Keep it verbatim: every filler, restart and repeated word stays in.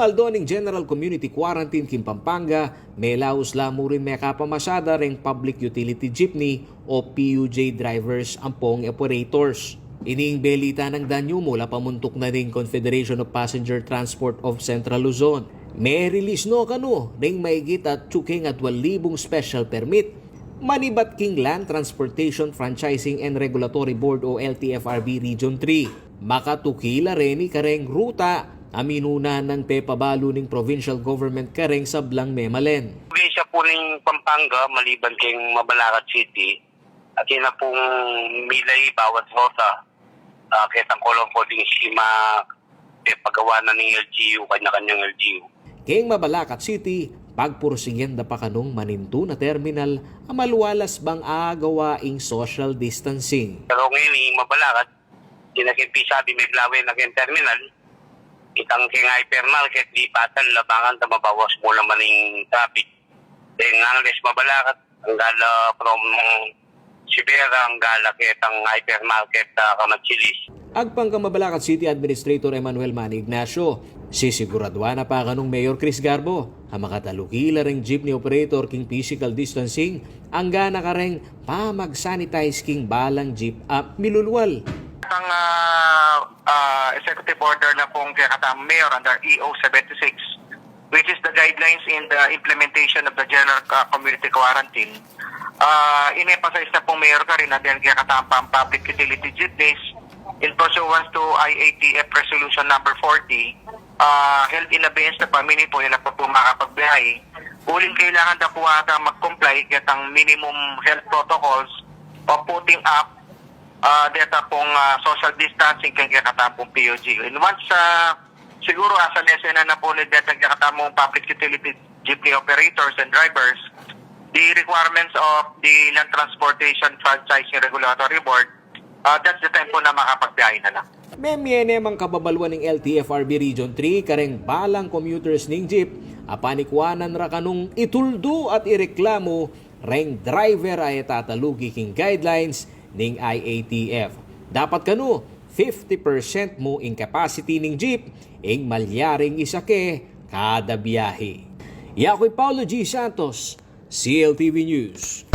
Aldo ning general community quarantine king Pampanga, melaus la mu rin mekapamasada reng public utility jeepney o P U J drivers ampong operators. Ining belita nang danyu mula pamuntuk na ning Confederation of Passenger Transport of Central Luzon. Me-release no kanu ring maigit atyu king adwa libung special permit manibat king Land Transportation Franchising and Regulatory Board o L T F R B Region three. Makatuki la reni kareng ruta a minuna nang pepabalu ning provincial government kareng sablang memalen. Probinsya pu ning Pampanga, maliban king Mabalacat City, atin na pung milay bawat ruta, ah, ketang kolong ko ding sima, pepagawa na ning L G U, kanya-kanyang L G U. King Mabalacat City, pagpursigian da pa kanung manintu na terminal a malualas bang agawa ing social distancing. Pero ngeni, Mabalacat, di na king pisabi, meblawe na king terminal, itang king hypermarket, lipatan, labangan, ta mabawas mu naman ing traffic. Then, ang les Mabalacat, anggala from Sibera, anggala ketang hypermarket, ah, Kamachilis. Agpang kang Mabalacat City Administrator Emmanuel Manny Ignacio, sisiguraduan na pa kanung Mayor Chris Garbo a makataluki la reng jeepney operator king physical distancing, anggana kareng pamag-sanitize king balang jeep a milulwal. Ang, ah, ah, executive order na pung kekatang mayor under E O seventy-six, which is the guidelines in the implementation of the general, ah, community quarantine. Ah, in-emphasize na pung mayor karin na den kekatang pang public utility jeepneys in pursuance to I A T F Resolution number forty, ah, held in abeyance na pa, meaning pu, ila pa pu makapagbiyahe. Uling kailangan da pu ata mag-comply ketang minimum health protocols o putting up, ah, deta pung, ah, social distancing keng kekatang pung P U G. And once, ah, siguro, ah, asalesenan na pu ni detang kekatang pung public utility jeepney operators and drivers the requirements of the Land Transportation Franchising Regulatory Board, ah, that's the time pu na makapagbiyahe na la. Memie ne mang kababaluan ning L T F R B Region three kareng balang commuters ning jeep a panikuanan ra kanung ituldu at ireklamu reng driver a e tataluki king guidelines ning I A T F. Dapat kanu, fifty percent mu ing capacity ning jeep ing malyaring isake kada biyahe. Yaku i Paulo G Santos, C L T V News.